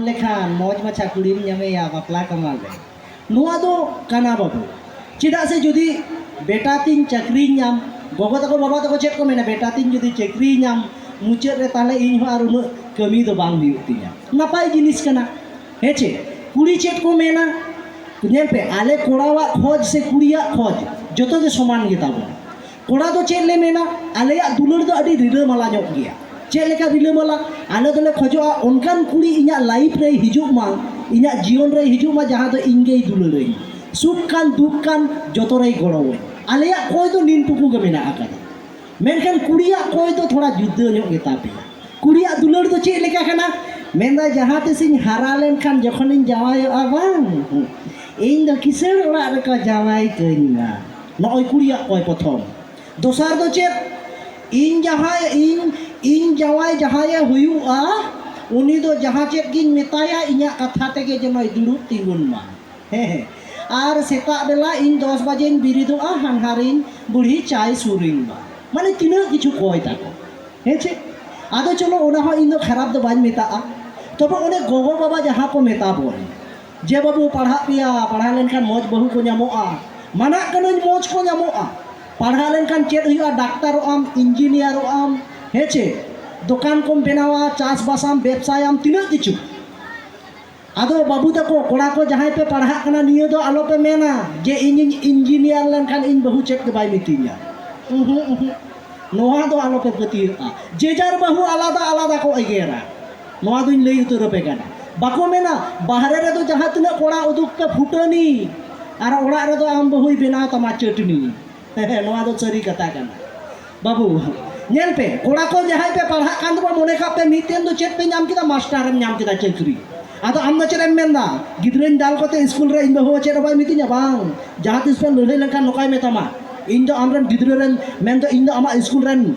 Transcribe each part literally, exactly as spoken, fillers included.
ᱞᱮᱠᱷᱟᱱ ᱢᱚᱡᱽ ᱢᱟᱪᱷᱟ ᱠᱩᱲᱤᱢ ᱧᱟᱢᱮᱭᱟ, ᱵᱟᱯᱞᱟ ᱠᱟᱢᱟᱞᱮ᱾ ᱱᱚᱣᱟ ᱫᱚ ᱠᱟᱱᱟ ᱵᱟᱹᱵᱩ᱾ ᱪᱮᱫᱟᱜ ᱥᱮ ᱡᱩᱫᱤ ᱵᱮᱴᱟ ᱛᱤᱧ ᱪᱟᱹᱠᱨᱤᱧ ᱧᱟᱢ, ᱜᱚᱜᱚ ᱛᱟᱠᱚ ᱵᱟᱵᱟ ᱛᱟᱠᱚ ᱪᱮᱫ ᱠᱚ ᱢᱮᱱᱟ, ᱵᱮᱴᱟ ᱛᱤᱧ ᱡᱩᱫᱤ ᱪᱟᱹᱠᱨᱤᱭ ᱧᱟᱢ, ᱢᱩᱪᱟᱹᱫ ᱨᱮ ᱛᱟᱦᱞᱮ ᱤᱧ ᱦᱚᱸ ᱟᱨ ᱩᱱᱟᱹᱜ ᱠᱟᱹᱢᱤ ᱫᱚ ᱵᱟᱝ ᱦᱩᱭᱩᱜ ᱛᱤᱧᱟ᱾ ᱱᱟᱯᱟᱭ ᱡᱤᱱᱤᱥ ᱠᱟᱱᱟ, ᱦᱮᱸ ᱪᱮ? ᱠᱩᱲᱤ ᱪᱮᱫ ᱠᱚ ᱢᱮᱱᱟ? ᱧᱮᱞ ᱯᱮ, ᱟᱞᱮ ᱠᱚᱲᱟᱣᱟᱜ ᱠᱷᱚᱡᱽ ᱥᱮ ᱠᱩᱲᱤᱭᱟᱜ ᱠᱷᱚᱡᱽ ᱡᱚᱛᱚ ᱜᱮ ᱥᱚᱢᱟᱱ ᱜᱮ ᱛᱟᱵᱚᱱᱟ᱾ ᱠᱚᱲᱟ ᱫᱚ ᱪᱮᱫ ᱞᱮ ᱢᱮᱱᱟ, ᱟᱞᱮᱭᱟᱜ ᱫᱩᱞᱟᱹᱲ ᱫᱚ ᱟᱹᱰᱤ ᱨᱤᱞᱟᱹᱢᱟᱞᱟ ᱧᱚᱜ ᱜᱮᱭᱟ᱾ ᱪᱮᱫ ᱞᱮᱠᱟ ᱨᱤᱞᱟᱹᱢᱟᱞᱟ? ᱟᱞᱮ ᱫᱚᱞᱮ ᱠᱷᱚᱡᱚᱜᱼᱟ ᱚᱱᱠᱟᱱ ᱠᱩᱲᱤ ᱤᱧᱟᱹᱜ ᱞᱟᱭᱤᱯᱷ ᱨᱮᱭ ᱦᱤᱡᱩᱜ ᱢᱟ, ᱤᱧᱟᱹᱜ ᱡᱤᱭᱚᱱ ᱨᱮᱭ ᱦᱤᱡᱩᱜ ᱢᱟ, ᱡᱟᱦᱟᱸ ᱫᱚ ᱤᱧ ᱜᱮᱭ ᱫᱩᱞᱟᱹᱲᱟᱹᱧ, ᱥᱩᱠ ᱠᱟᱱ ᱫᱩᱠ ᱠᱟᱱ ᱡᱚᱛᱚ ᱨᱮᱭ ᱜᱚᱲᱚᱣᱟᱹᱧ᱾ ᱟᱞᱮᱭᱟᱜ ᱠᱚᱭ ᱫᱚ ᱱᱤᱱᱴᱩᱠᱩ ᱜᱮ ᱢᱮᱱᱟᱜ ᱟᱠᱟᱫᱟ᱾ ᱢᱮᱱᱠᱷᱟᱱ ᱠᱩᱲᱤᱭᱟᱜ ᱠᱚᱭ ᱫᱚ ᱛᱷᱚᱲᱟ ᱡᱩᱫᱟᱹ ᱧᱚᱜ ᱜᱮᱛᱟ ᱯᱮᱭᱟ᱾ ᱠᱩᱲᱤᱭᱟᱜ ᱫᱩᱞᱟᱹᱲ ᱫᱚ ᱪᱮᱫ ᱞᱮᱠᱟ ᱠᱟᱱᱟ? ᱢᱮᱱᱫᱟᱭ, ᱡᱟᱦᱟᱸ ᱛᱤᱥᱤᱧ ᱦᱟᱨᱟ ᱞᱮᱱᱠᱷᱟᱱ ᱡᱚᱠᱷᱚᱱᱤᱧ ᱡᱟᱶᱟᱭᱚᱜᱼᱟ ᱵᱟᱝ, ᱤᱧ ᱫᱚ ᱠᱤᱥᱟᱹᱬ ᱚᱲᱟᱜ ᱨᱮᱠᱚ ᱡᱟᱶᱟᱭ ᱠᱟᱹᱧ ᱢᱟ᱾ ᱱᱚᱜᱼᱚᱭ ᱠᱩᱲᱤᱭᱟᱜ ᱠᱚᱭ ᱯᱨᱚᱛᱷᱚᱢ᱾ ᱫᱚᱥᱟᱨ ᱫᱚ ᱪᱮᱫ? ᱤᱧ ᱡᱟᱦᱟᱸᱭ, ᱤᱧ, ᱤᱧ ᱡᱟᱶᱟᱭ ᱡᱟᱦᱟᱸᱭᱮ ᱦᱩᱭᱩᱜᱼᱟ, ᱩᱱᱤ ᱫᱚ ᱡᱟᱦᱟᱸ ᱪᱮᱫ ᱜᱤᱧ ᱢᱮᱛᱟᱭᱟ, ᱤᱧᱟᱹᱜ ᱠᱟᱛᱷᱟ ᱛᱮᱜᱮ ᱡᱮᱱᱚᱭ ᱫᱩᱲᱩᱵ ᱛᱤᱸᱜᱩᱱ ᱢᱟ᱾ ᱦᱮᱸ, ᱦᱮᱸ᱾ ᱟᱨ ᱥᱮᱛᱟᱜ ᱵᱮᱞᱟ ᱤᱧ ᱫᱚᱥ ᱵᱟᱡᱮᱧ ᱵᱤᱨᱤᱫᱚᱜᱼᱟ, ᱦᱟᱱᱦᱟᱨᱤᱧ ᱵᱩᱲᱦᱤ ᱪᱟᱭ ᱥᱩᱨᱤᱧ ᱢᱟ᱾ ᱢᱟᱱᱮ ᱛᱤᱱᱟᱹᱜ ᱠᱤᱪᱷᱩ ᱠᱚᱭ ᱛᱟᱠᱚ᱾ ᱦᱮᱸ ᱪᱮ? ᱟᱫᱚ ᱪᱚᱞᱚ, ᱚᱱᱟ ᱦᱚᱸ ᱤᱧ ᱫᱚ ᱠᱷᱟᱨᱟᱯ ᱫᱚ ᱵᱟᱹᱧ ᱢᱮᱛᱟᱜᱼᱟ᱾ ᱛᱚᱵᱮ ᱚᱱᱮ ᱜᱚᱜᱚ ᱵᱟᱵᱟ ᱡᱟᱦᱟᱸ ᱠᱚ ᱢᱮᱛᱟ ᱵᱚᱱ, ᱡᱮ, "ᱵᱟᱹᱵᱩ, ᱯᱟᱲᱦᱟᱜ ᱯᱮᱭᱟ, ᱯᱟᱲᱦᱟᱣ ᱞᱮᱱᱠᱷᱟᱱ ᱢᱚᱡᱽ ᱵᱟᱹᱦᱩ ᱠᱚ ᱧᱟᱢᱚᱜᱼᱟ᱾" ᱢᱟᱱᱟᱜ ᱠᱟᱹᱱᱟᱹᱧ, ᱢᱚᱡᱽ ᱠᱚ ᱧᱟᱢᱚᱜᱼᱟ᱾ ᱯᱟᱲᱦᱟᱣ ᱞᱮᱱᱠᱷᱟᱱ ᱪᱮᱫ ᱦᱩᱭᱩᱜᱼᱟ? ᱰᱟᱠᱛᱟᱨᱚᱜ ᱟᱢ, ᱤᱧᱡᱤᱱᱤᱭᱟᱨᱚᱜ ᱟᱢ, ᱦᱮᱸ ᱪᱮ? ᱫᱚᱠᱟᱱ ᱠᱚᱢ ᱵᱮᱱᱟᱣᱟ, ᱪᱟᱥᱵᱟᱥᱟᱢ, ᱵᱮᱵᱽᱥᱟᱭᱟᱢ, ᱛᱤᱱᱟᱹᱜ ᱠᱤᱪᱷᱩ᱾ ᱟᱫᱚ ᱵᱟᱹᱵᱩ ᱛᱟᱠᱚ, ᱠᱚᱲᱟ ᱠᱚ ᱡᱟᱦᱟᱸᱭ ᱯᱮ ᱯᱟᱲᱦᱟᱜ ᱠᱟᱱᱟ, ᱱᱤᱭᱟᱹ ᱫᱚ ᱟᱞᱚ ᱯᱮ ᱢᱮᱱᱟ ᱡᱮ ᱤᱧᱤᱧ ᱤᱧᱡᱤᱱᱤᱭᱟᱨ ᱞᱮᱱᱠᱷᱟᱱ ᱤᱧ ᱵᱟᱹᱦᱩ ᱪᱮᱫ ᱜᱮ ᱵᱟᱭ ᱢᱤᱛᱟᱹᱧᱟ᱾ ᱩᱸᱦᱩ, ᱩᱸᱦᱩ᱾ ᱱᱚᱣᱟ ᱫᱚ ᱟᱞᱚ ᱯᱮ ᱯᱟᱹᱛᱭᱟᱹᱜᱼᱟ᱾ ᱡᱮ ᱡᱟᱨ ᱵᱟᱹᱦᱩ ᱟᱞᱟᱫᱟ ᱟᱞᱟᱫᱟ ᱠᱚ ᱮᱜᱮᱨᱟ᱾ ᱱᱚᱣᱟ ᱫᱚᱧ ᱞᱟᱹᱭ ᱩᱛᱟᱹᱨ ᱟᱯᱮ ᱠᱟᱱᱟ᱾ ᱵᱟᱠᱚ ᱢᱮᱱᱟ, ᱵᱟᱦᱨᱮ ᱨᱮᱫᱚ ᱡᱟᱦᱟᱸ ᱛᱤᱱᱟᱹᱜ ᱠᱚᱲᱟ ᱩᱫᱩᱜ ᱯᱮ ᱯᱷᱩᱴᱟᱹᱱᱤ, ᱟᱨ ᱚᱲᱟᱜ ᱨᱮᱫᱚ ᱟᱢ ᱵᱟᱹᱦᱩᱭ ᱵᱮᱱᱟᱣ ᱛᱟᱢᱟ ᱪᱟᱹᱴᱱᱤ᱾ ᱱᱚᱣᱟ ᱫᱚ ᱥᱟᱹᱨᱤ ᱠᱟᱛᱷᱟ ᱠᱟᱱᱟ᱾ ᱵᱟᱹᱵᱩ, ᱧᱮᱞ ᱯᱮ, ᱠᱚᱲᱟ ᱠᱚ ᱡᱟᱦᱟᱸᱭ ᱯᱮ ᱯᱟᱲᱦᱟᱜ ᱠᱟᱱ ᱫᱚ, ᱢᱚᱱᱮ ᱠᱟᱜ ᱯᱮ, ᱢᱤᱫᱴᱮᱱ ᱫᱚ ᱪᱮᱫ ᱯᱮ ᱧᱟᱢ ᱠᱮᱫᱟ? ᱢᱟᱥᱴᱟᱨᱮᱢ ᱧᱟᱢ ᱠᱮᱫᱟ ᱪᱟᱹᱠᱨᱤ᱾ ᱟᱫᱚ ᱟᱢ ᱫᱚ ᱪᱮᱫ ᱮᱢ ᱢᱮᱱᱫᱟ? ᱜᱤᱫᱽᱨᱟᱹᱧ ᱫᱟᱞ ᱠᱚᱛᱮ ᱥᱠᱩᱞ ᱨᱮ ᱤᱧ ᱵᱟᱹᱦᱩ ᱪᱮᱫ ᱦᱚᱸ ᱵᱟᱭ ᱢᱤᱛᱟᱹᱧᱟ? ᱵᱟᱝ, ᱡᱟᱦᱟᱸ ᱛᱤᱥ ᱯᱮ ᱞᱟᱹᱲᱦᱟᱹᱭ ᱞᱮᱱᱠᱷᱟᱱ ᱱᱚᱝᱠᱟᱭ ᱢᱮᱛᱟᱢᱟ, "ᱤᱧ ᱫᱚ ᱟᱢᱨᱮᱱ ᱜᱤᱫᱽᱨᱟᱹ ᱨᱮᱱ, ᱢᱮᱱᱫᱚ ᱤᱧ ᱫᱚ ᱟᱢᱟᱜ ᱥᱠᱩᱞ ᱨᱮᱱ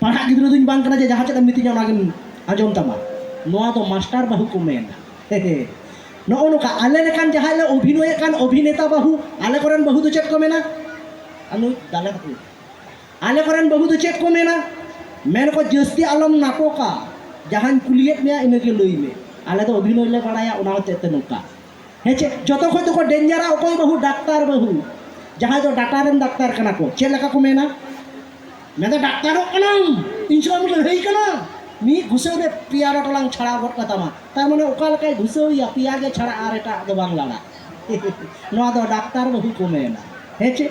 ᱯᱟᱲᱦᱟᱜ ᱜᱤᱫᱽᱨᱟᱹ ᱫᱚᱧ ᱵᱟᱝ ᱠᱟᱱᱟ ᱡᱮ ᱡᱟᱦᱟᱸ ᱪᱮᱫ ᱮᱢ ᱢᱤᱛᱟᱹᱧᱟ ᱚᱱᱟᱜᱤᱧ ᱟᱸᱡᱚᱢ ᱛᱟᱢᱟ᱾" ᱱᱚᱣᱟ ᱫᱚ ᱢᱟᱥᱴᱟᱨ ᱵᱟᱹᱦᱩ ᱠᱚ ᱢᱮᱱᱟ᱾ ᱱᱚᱜᱼᱚ ᱱᱚᱝᱠᱟ ᱟᱞᱮ ᱞᱮᱠᱟᱱ ᱡᱟᱦᱟᱸᱭ ᱞᱮ ᱚᱵᱷᱤᱱᱚᱭᱮᱫ ᱠᱟᱱ ᱚᱵᱷᱤᱱᱮᱛᱟ ᱵᱟᱹᱦᱩ, ᱟᱞᱮ ᱠᱚᱨᱮᱱ ᱵᱟᱹᱦᱩ ᱫᱚ ᱪᱮᱫ ᱠᱚ ᱢᱮᱱᱟ? ᱟᱞᱚ ᱫᱟᱞᱮ ᱛᱟᱠᱚ᱾ ᱟᱞᱮ ᱠᱚᱨᱮᱱ ᱵᱟᱹᱦᱩ ᱫᱚ ᱪᱮᱫ ᱠᱚ ᱢᱮᱱᱟ? ᱢᱮᱱ ᱠᱚ, "ᱡᱟᱹᱥᱛᱤ ᱟᱞᱚᱢ ᱱᱟᱴᱚᱠᱟ, ᱡᱟᱦᱟᱸᱧ ᱠᱩᱞᱤᱭᱮᱫ ᱢᱮᱭᱟ ᱤᱱᱟᱹᱜᱮ ᱞᱟᱹᱭ ᱢᱮ, ᱟᱞᱮ ᱫᱚ ᱚᱵᱷᱤᱱᱚᱭ ᱞᱮ ᱵᱟᱲᱟᱭᱟ, ᱚᱱᱟ ᱦᱚᱛᱮᱡ ᱛᱮ ᱱᱚᱝᱠᱟ᱾ ᱦᱮᱸ ᱪᱮ? ᱡᱚᱛᱚ ᱠᱷᱚᱡ ᱫᱚᱠᱚ ᱰᱮᱧᱡᱟᱨᱟ ᱚᱠᱚᱭ ᱵᱟᱹᱦᱩ? ᱰᱟᱠᱛᱟᱨ ᱵᱟᱹᱦᱩ, ᱡᱟᱦᱟᱸᱭ ᱫᱚ ᱰᱟᱴᱟ ᱨᱮᱱ ᱰᱟᱠᱛᱟᱨ ᱠᱟᱱᱟ ᱠᱚ᱾ ᱪᱮᱫ ᱞᱮᱠᱟ ᱠᱚ ᱢᱮᱱᱟ? ᱢᱮᱱᱫᱟ, "ᱰᱟᱠᱛᱟᱨᱚᱜ ᱠᱟᱱᱟᱢ, ᱤᱧ ᱥᱚᱸᱜᱮᱢ ᱞᱟᱹᱲᱦᱟᱹᱭ ᱠᱟᱱᱟ, ᱢᱤᱫ ᱜᱷᱩᱥᱟᱹᱣ ᱨᱮ ᱯᱮᱭᱟ ᱰᱚᱴᱚᱞᱟᱝ ᱪᱷᱟᱲᱟᱣ ᱜᱚᱫ ᱠᱟᱛᱟᱢᱟ᱾" ᱛᱟᱨ ᱢᱟᱱᱮ ᱚᱠᱟ ᱞᱮᱠᱟᱭ ᱜᱷᱩᱥᱟᱹᱣ ᱮᱭᱟ? ᱯᱮᱭᱟ ᱜᱮ ᱪᱷᱟᱲᱟ, ᱟᱨ ᱮᱴᱟᱜ ᱫᱚ ᱵᱟᱝ ᱞᱟᱲᱟ᱾ ᱱᱚᱣᱟ ᱫᱚ ᱰᱟᱠᱛᱟᱨ ᱵᱟᱹᱦᱩ ᱠᱚ ᱢᱮᱱᱟ᱾ ᱦᱮᱸ ᱪᱮ?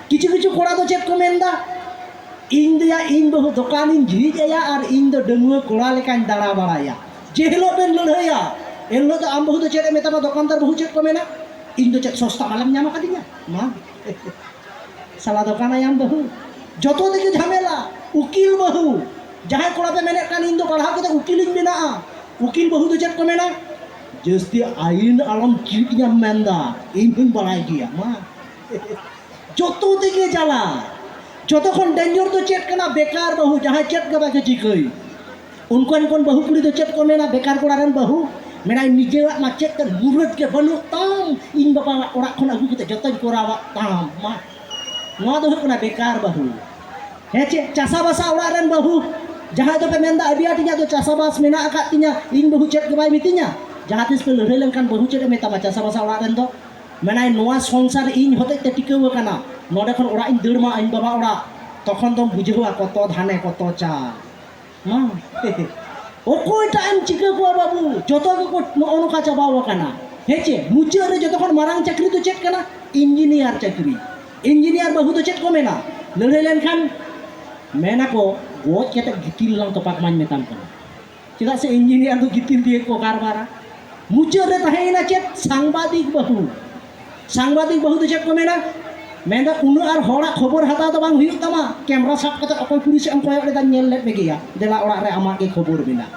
ᱠᱤᱪᱷᱩ ᱠᱤᱪᱷᱩ ᱠᱚᱲᱟ ᱫᱚ ᱪᱮᱫ ᱠᱚ ᱢᱮᱱᱫᱟ? "ᱤᱧ ᱫᱚᱭᱟ, ᱤᱧ ᱵᱟᱹᱦᱩ ᱫᱚᱠᱟᱱᱤᱧ ᱡᱷᱤᱡ ᱟᱭᱟ ᱟᱨ ᱤᱧ ᱫᱚ ᱰᱟᱺᱜᱩᱣᱟᱹ ᱠᱚᱲᱟ ᱞᱮᱠᱟᱧ ᱫᱟᱬᱟ ᱵᱟᱲᱟᱭᱟ᱾ ᱡᱮ ᱦᱤᱞᱳᱜ ᱵᱮᱱ ᱞᱟᱹᱲᱦᱟᱹᱭᱟ, ᱮᱱ ᱦᱤᱞᱳᱜ ᱫᱚ ᱟᱢ ᱵᱟᱹᱦᱩ ᱫᱚ ᱪᱮᱫ ᱮ ᱢᱮᱛᱟᱢᱟ?" ᱫᱚᱠᱟᱱᱫᱟᱨ ᱵᱟᱹᱦᱩ ᱪᱮᱫ ᱠᱚ ᱢᱮᱱᱟ? "ᱤᱧ ᱫᱚ ᱪᱮᱫ ᱥᱚᱥᱛᱟ ᱢᱟᱞᱮᱢ ᱧᱟᱢ ᱟᱠᱟᱫᱤᱧᱟ ᱢᱟ?" ᱥᱟᱞᱟ ᱫᱚᱠᱟᱱᱟᱭᱟᱢ ᱵᱟᱹᱦᱩ, ᱡᱚᱛᱚ ᱛᱮᱜᱮ ᱡᱷᱟᱢᱮᱞᱟ᱾ ᱩᱠᱤᱞ ᱵᱟᱹᱦᱩ, ᱡᱟᱦᱟᱸᱭ ᱠᱚᱲᱟ ᱯᱮ ᱢᱮᱱᱮᱫ ᱠᱟᱱ, "ᱤᱧ ᱫᱚ ᱯᱟᱲᱦᱟᱣ ᱠᱟᱛᱮ ᱩᱠᱤᱞᱤᱧ ᱵᱮᱱᱟᱜᱼᱟ", ᱩᱠᱤᱞ ᱵᱟᱹᱦᱩ ᱫᱚ ᱪᱮᱫ ᱠᱚ ᱢᱮᱱᱟ? "ᱡᱟᱹᱥᱛᱤ ᱟᱹᱭᱤᱱ ᱟᱞᱚᱢ ᱪᱮᱫ ᱤᱧᱟᱢ ᱢᱮᱱᱫᱟ, ᱤᱧ ᱦᱚᱸᱧ ᱵᱟᱲᱟᱭ ᱜᱮᱭᱟ ᱢᱟ᱾" ᱡᱚᱛᱚ ᱛᱮᱜᱮ ᱡᱟᱞᱟ᱾ ᱡᱚᱛᱚ ᱠᱷᱚᱱ ᱰᱮᱧᱡᱚᱨ ᱫᱚ ᱪᱮᱫ ᱠᱟᱱᱟ? ᱵᱮᱠᱟᱨ ᱵᱟᱹᱦᱩ, ᱡᱟᱦᱟᱸᱭ ᱪᱮᱫ ᱜᱮ ᱵᱟᱭ ᱪᱤᱠᱟᱹᱭ᱾ ᱩᱱᱠᱩ ᱩᱱᱠᱩ ᱵᱟᱹᱦᱩ ᱠᱩᱲᱤ ᱫᱚ ᱪᱮᱫ ᱠᱚ ᱢᱮᱱᱟ? ᱵᱮᱠᱟᱨ ᱠᱚᱲᱟ ᱨᱮᱱ ᱵᱟᱹᱦᱩ ᱢᱮᱱᱟᱭ, "ᱱᱤᱡᱮᱨᱟᱜ ᱢᱟ ᱪᱮᱫ ᱛᱮ ᱢᱩᱨᱟᱹᱫ ᱜᱮ ᱵᱟᱹᱱᱩᱜ ᱛᱟᱢ, ᱤᱧ ᱵᱟᱵᱟᱣᱟᱜ ᱚᱲᱟᱜ ᱠᱷᱚᱱ ᱟᱹᱜᱩ ᱠᱟᱛᱮ ᱡᱚᱛᱚᱧ ᱠᱚᱨᱟᱣᱟᱜ ᱛᱟᱢ ᱢᱟ᱾" ᱱᱚᱣᱟ ᱫᱚ ᱦᱩᱭᱩᱜ ᱠᱟᱱᱟ ᱵᱮᱠᱟᱨ ᱵᱟᱹᱦᱩ᱾ ᱦᱮᱸ ᱪᱮ? ᱪᱟᱥᱟᱵᱟᱥᱟ ᱚᱲᱟᱜ ᱨᱮᱱ ᱵᱟᱹᱦᱩ, ᱡᱟᱦᱟᱸᱭ ᱫᱚᱯᱮ ᱢᱮᱱᱫᱟ, "ᱟᱹᱰᱤ ᱟᱸᱴ ᱤᱧᱟᱹᱜ ᱫᱚ ᱪᱟᱥᱟᱵᱟᱥ ᱢᱮᱱᱟᱜ ᱟᱠᱟᱫ ᱛᱤᱧᱟᱹ, ᱤᱧ ᱵᱟᱹᱦᱩ ᱪᱮᱫ ᱜᱮ ᱵᱟᱭ ᱢᱤᱛᱟᱹᱧᱟ", ᱡᱟᱦᱟᱸ ᱛᱤᱥ ᱯᱮ ᱞᱟᱹᱲᱦᱟᱹᱭ ᱞᱮᱱᱠᱷᱟᱱ ᱵᱟᱹᱦᱩ ᱪᱮᱫ ᱮ ᱢᱮᱛᱟᱢᱟ ᱪᱟᱥᱟᱵᱟᱥᱟ ᱚᱲᱟᱜ ᱨᱮᱱ ᱫᱚ? ᱢᱮᱱᱟᱭ, "ᱱᱚᱣᱟ ᱥᱚᱝᱥᱟᱨ ᱤᱧ ᱦᱚᱛᱮᱡ ᱛᱮ ᱴᱤᱠᱟᱹᱣ ᱟᱠᱟᱱᱟ, ᱱᱚᱰᱮ ᱠᱷᱚᱱ ᱚᱲᱟᱜ ᱤᱧ ᱫᱟᱹᱲ ᱢᱟ ᱤᱧ ᱵᱟᱵᱟ ᱚᱲᱟᱜ, ᱛᱚᱠᱷᱚᱱ ᱫᱚᱢ ᱵᱩᱡᱷᱟᱹᱣᱟ ᱠᱚᱛᱚ ᱫᱷᱟᱱᱮ ᱠᱚᱛᱚ ᱪᱟᱞ᱾" ᱢᱟ, ᱚᱠᱚᱭᱴᱟᱜ ᱮᱢ ᱪᱤᱠᱟᱹ ᱠᱚᱣᱟ ᱵᱟᱹᱵᱩ? ᱡᱚᱛᱚ ᱜᱮᱠᱚ ᱱᱚᱜᱼᱚ ᱱᱚᱝᱠᱟ ᱪᱟᱵᱟᱣ ᱟᱠᱟᱱᱟ᱾ ᱦᱮᱸ ᱪᱮ? ᱢᱩᱪᱟᱹᱫ ᱨᱮ ᱡᱚᱛᱚ ᱠᱷᱚᱱ ᱢᱟᱨᱟᱝ ᱪᱟᱹᱠᱨᱤ ᱫᱚ ᱪᱮᱫ ᱠᱟᱱᱟ? ᱤᱧᱡᱤᱱᱤᱭᱟᱨ ᱪᱟᱹᱠᱨᱤ᱾ ᱤᱧᱡᱤᱱᱤᱭᱟᱨ ᱵᱟᱹᱦᱩ ᱫᱚ ᱪᱮᱫ ᱠᱚ ᱢᱮᱱᱟ? ᱞᱟᱹᱲᱦᱟᱹᱭ ᱞᱮᱱᱠᱷᱟᱱ ᱢᱮᱱᱟᱠᱚ, "ᱜᱚᱡ ᱠᱟᱛᱮ ᱜᱤᱛᱤᱞ ᱞᱟᱝ ᱛᱚᱯᱟ ᱠᱟᱢᱟᱧ ᱢᱮᱛᱟᱢ ᱠᱟᱱᱟ", ᱪᱮᱫᱟᱜ ᱥᱮ ᱤᱧᱡᱤᱱᱤᱭᱟᱨ ᱫᱚ ᱜᱤᱛᱤᱞ ᱫᱤᱭᱮ ᱠᱚ ᱠᱟᱨᱵᱟᱨᱟ᱾ ᱢᱩᱪᱟᱹᱫ ᱨᱮ ᱛᱟᱦᱮᱸᱭᱮᱱᱟ ᱪᱮᱫ? ᱥᱟᱝᱵᱟᱫᱤᱠ ᱵᱟᱹᱦᱩ᱾ ᱥᱟᱝᱵᱟᱫᱤᱠ ᱵᱟᱹᱦᱩ ᱫᱚ ᱪᱮᱫ ᱠᱚ ᱢᱮᱱᱟ? ᱢᱮᱱᱫᱟ, "ᱩᱱᱟᱹᱜ ᱟᱨ ᱦᱚᱲᱟᱜ ᱠᱷᱚᱵᱚᱨ ᱦᱟᱛᱟᱣ ᱫᱚ ᱵᱟᱝ ᱦᱩᱭᱩᱜ ᱛᱟᱢᱟ, ᱠᱮᱢᱨᱟ ᱥᱟᱵ ᱠᱟᱛᱮ ᱚᱠᱚᱭ ᱠᱩᱲᱤ ᱥᱮᱫ ᱮᱢ ᱠᱚᱭᱚᱜ ᱞᱮᱫᱟ ᱧᱮᱞ ᱞᱮᱫ ᱢᱮᱜᱮᱭᱟ, ᱫᱮᱞᱟ ᱚᱲᱟᱜ ᱨᱮ ᱟᱢᱟᱜ ᱜᱮ ᱠᱷᱚᱵᱚᱨ ᱢᱮᱱᱟᱜᱼᱟ᱾"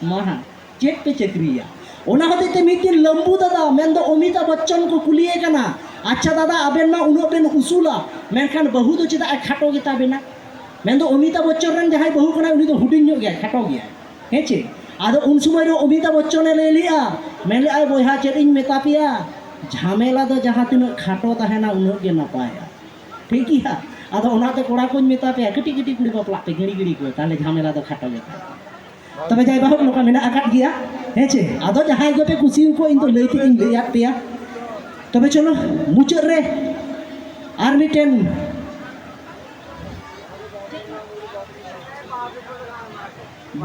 ᱢᱟ ᱦᱟᱸᱜ, ᱪᱮᱫ ᱯᱮ ᱪᱟᱹᱠᱨᱤᱭᱟ? ᱚᱱᱟ ᱦᱚᱛᱮᱡ ᱛᱮ ᱢᱤᱫ ᱫᱤᱱ ᱞᱟᱢᱵᱩ ᱫᱟᱫᱟ, ᱢᱮᱱᱫᱚ ᱚᱢᱤᱛᱟᱵᱷ ᱵᱚᱪᱪᱚᱱ ᱠᱚ ᱠᱩᱞᱤᱭᱮ ᱠᱟᱱᱟ, "ᱟᱪᱪᱷᱟ ᱫᱟᱫᱟ, ᱟᱵᱮᱱ ᱢᱟ ᱩᱱᱟᱹᱜ ᱵᱮᱱ ᱩᱥᱩᱞᱟ, ᱢᱮᱱᱠᱷᱟᱱ ᱵᱟᱹᱦᱩ ᱫᱚ ᱪᱮᱫᱟᱜ ᱮ ᱠᱷᱟᱴᱚ ᱜᱮᱛᱟ ᱵᱮᱱᱟ?" ᱢᱮᱱᱫᱚ ᱚᱢᱤᱛᱟᱵᱷ ᱵᱚᱪᱪᱚᱱ ᱨᱮᱱ ᱡᱟᱦᱟᱸᱭ ᱵᱟᱹᱦᱩ ᱠᱟᱱᱟᱭ, ᱩᱱᱤ ᱫᱚ ᱦᱩᱰᱤᱧ ᱧᱚᱜ ᱜᱮᱭᱟᱭ, ᱠᱷᱟᱴᱚ ᱜᱮᱭᱟᱭ, ᱦᱮᱸ ᱪᱮ? ᱟᱫᱚ ᱩᱱ ᱥᱚᱢᱚᱭ ᱨᱮ ᱚᱢᱤᱛᱟᱵᱷ ᱵᱚᱪᱪᱚᱱᱮ ᱞᱟᱹᱭ ᱞᱮᱜᱼᱟ, ᱢᱮᱱ ᱞᱮᱜᱼᱟᱭ, "ᱵᱚᱭᱦᱟ, ᱪᱮᱫ ᱤᱧ ᱢᱮᱛᱟ ᱯᱮᱭᱟ, ᱡᱷᱟᱢᱮᱞᱟ ᱫᱚ ᱡᱟᱦᱟᱸ ᱛᱤᱱᱟᱹᱜ ᱠᱷᱟᱴᱚ ᱛᱟᱦᱮᱱᱟ, ᱩᱱᱟᱹᱜ ᱜᱮ ᱱᱟᱯᱟᱭᱟ᱾" ᱴᱷᱤᱠ ᱜᱮᱭᱟ? ᱟᱫᱚ ᱚᱱᱟᱛᱮ ᱠᱚᱲᱟ ᱠᱚᱧ ᱢᱮᱛᱟ ᱯᱮᱭᱟ, ᱠᱟᱹᱴᱤᱡ ᱠᱟᱹᱴᱤᱡ ᱠᱩᱲᱤ ᱵᱟᱯᱞᱟᱜ ᱯᱮ, ᱜᱤᱲᱤ ᱜᱤᱲᱤ ᱠᱚ, ᱛᱟᱦᱞᱮ ᱡᱷᱟᱢᱮᱞᱟ ᱫᱚ ᱠᱷᱟᱴᱚ ᱜᱮ ᱛᱟᱦᱮᱱᱟ᱾ ᱛᱚᱵᱮ ᱡᱟᱭ ᱵᱟᱦᱳᱠ, ᱱᱚᱝᱠᱟ ᱢᱮᱱᱟᱜ ᱟᱠᱟᱫ ᱜᱮᱭᱟ᱾ ᱦᱮᱸ ᱪᱮ? ᱟᱫᱚ ᱡᱟᱦᱟᱸᱭ ᱜᱮᱯᱮ ᱠᱩᱥᱤ ᱟᱠᱚ, ᱤᱧ ᱫᱚ ᱞᱟᱹᱭ ᱛᱮᱜᱮᱧ ᱞᱟᱹᱭᱟᱫ ᱯᱮᱭᱟ᱾ ᱛᱚᱵᱮ ᱪᱚᱞᱚ, ᱢᱩᱪᱟᱹᱫ ᱨᱮ ᱟᱨ ᱢᱤᱫᱴᱮᱱ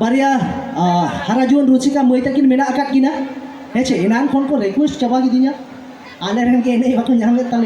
ᱵᱟᱨᱭᱟ, ᱟ, ᱦᱟᱨᱟ ᱡᱩᱣᱟᱹᱱ ᱨᱩᱥᱤᱠᱟ ᱢᱟᱹᱭ ᱛᱟᱹᱠᱤᱱ ᱢᱮᱱᱟᱜ ᱟᱠᱟᱫ ᱠᱤᱱᱟ᱾ ᱦᱮᱸ ᱪᱮ? ᱮᱱᱟᱱ ᱠᱷᱚᱱ ᱠᱚ ᱨᱤᱠᱩᱭᱮᱥᱴ ᱪᱟᱵᱟ ᱠᱤᱫᱤᱧᱟ, ᱟᱞᱮ ᱨᱮᱱ ᱜᱮ ᱮᱱᱮᱡ ᱵᱟᱠᱚ ᱧᱟᱢᱮᱫ ᱛᱟᱞᱮᱭᱟ᱾